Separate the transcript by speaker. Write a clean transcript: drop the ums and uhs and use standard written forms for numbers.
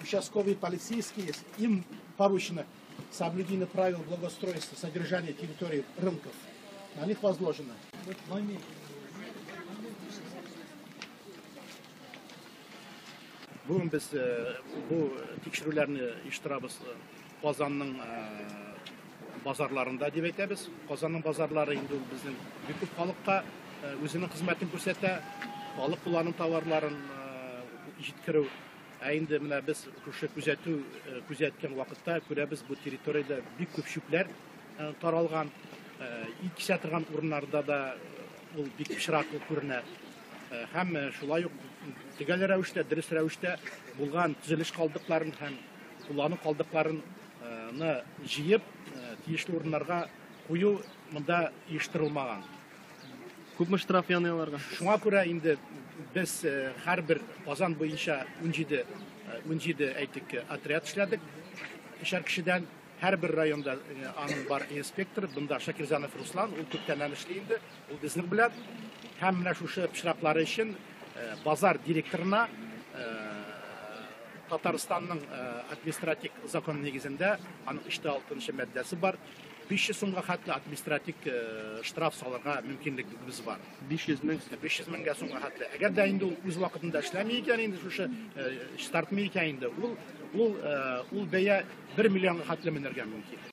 Speaker 1: Участковые полицейские, им поручено соблюдение правил благоустройства, содержания территории рынков. На них возложено. Бүген без бу тикшерүләрне оештырабыз Казанның базарларында дип әйтәбез. Казанның базарлары инде ул безнең бик күп халыкка үзенең хезмәтен күрсәтә, халык куллану товарларын җиткерү. Ә инде менә без шушы күзәтү күзәткән вакытта күрәбез, бу территориядә бик күп чүпләр таралган. Ит кисә торган урыннарда да ул бик пычраклы күренә. Һәм шулай ук төгәл рәвештә, дөрес рәвештә булган төзелеш калдыкларын һәм куллану калдыкларын җыеп, тиешле урыннарга кую монда оештырылмаган.
Speaker 2: Күпме штраф яный аларга?
Speaker 1: Шуңа күрә инде без һәрбер Казан буенча 17 әйтик отряд эшләдек. Өчәр кешедән һәрбер районда аның бар инспектор, бында Шакирзянов Руслан, ул күптәннән эшли инде, ул безнең белән. Һәм менә шушы пычраклары өчен базар директорына Татарстанның административ закон нигезендә аның 306 маддәсе бар. 500 сумга хәтле административ штраф салырга мөмкинлегебез бар.
Speaker 2: 500 мең.
Speaker 1: 500 меңгә сумга хәтле. Әгәр дә инде ул үз вакытында эшләми икән, инде шушы чистартмый икән инде, ул бәя 1 миллионга хәтле менәргә мөмкин.